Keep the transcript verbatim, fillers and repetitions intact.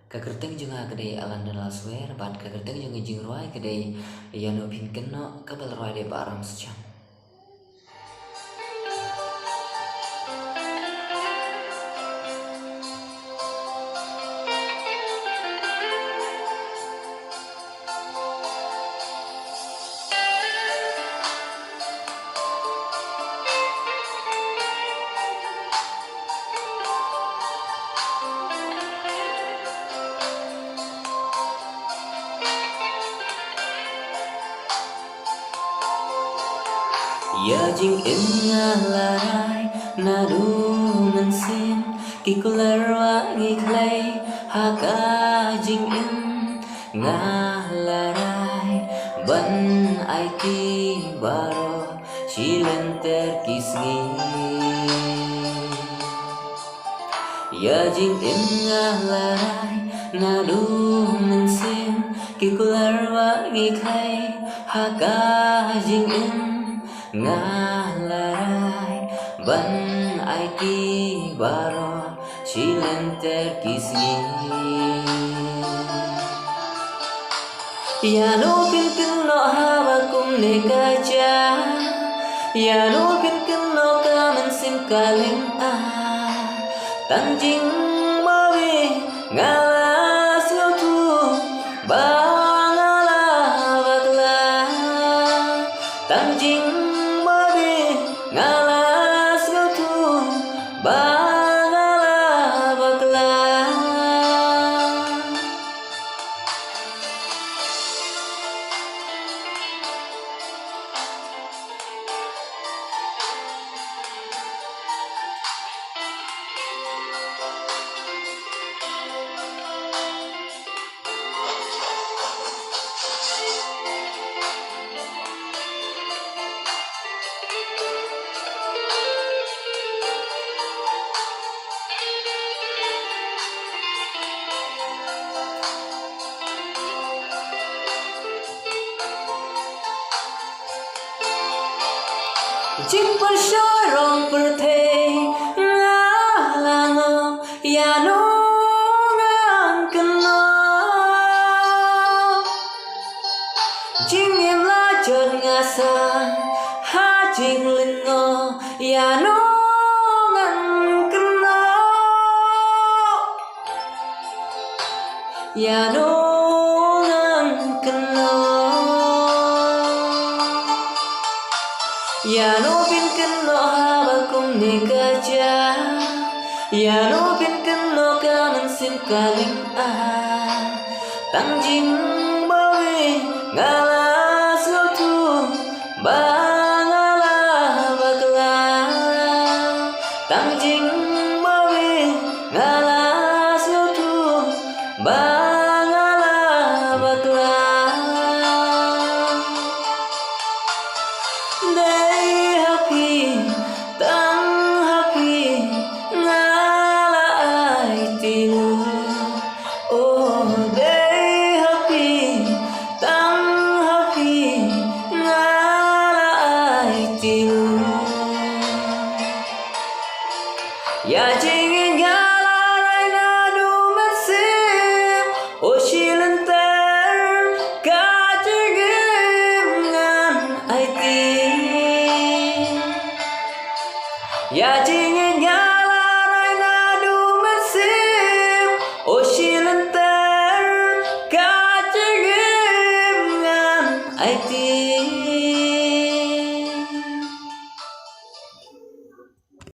Ka kyrteng jong nga ka dei Alan Donald Swer, bad ka kyrteng jong ka jingrwai ka dei Ïano Phin Kynnoh, kaba la rwai da i Bah Ram Sachang. Ïa jingim nga la rai naduh mynsiem, ki kular ba ngi khlei ha ka jingim. Nga la rai ban aiti baroh shi lynter ki sngi. Ïa jingim nga la rai naduh mynsiem, ki kular ba ngi khlei ha ka jingim. Nga la rai ban aiti baroh shi lynter ki sngi. Ïano phin kynnoh haba kumne ka jia? Ïano phin kynnoh ka mynsiem ka lynga? Tang jingmut bad nga la sngewthuh ba nga la bakla. Tang jingmut bad nga la sngewthuh ba nga la bakla. Jingpyrshah rong pyrthei nga la ngop, ïano ngan kynnoh? Jingim la jot nga san ha jinglyngngoh, ïano ngan kynnoh? Ïano ngan kynnoh? Ïano phin kynnoh haba kumne ka jia? Ïano phin kynnoh ka mynsiem ka lynga? Tang jingmut bad nga la sngewthuh ba nga la bakla. Tang jingmut bad nga la sngewthuh ba nga la bakla. Dei ha phi, tang ha phi nga la aiti lut. Oh, dei ha phi, tang ha phi nga la aiti lut. Ïa jingim nga la rai naduh mynsiem, oh shi lynter ka jingim ngan aiti. Ïa jingim nga la rai naduh mynsiem, oh shi lynter ka jingim ngan aiti.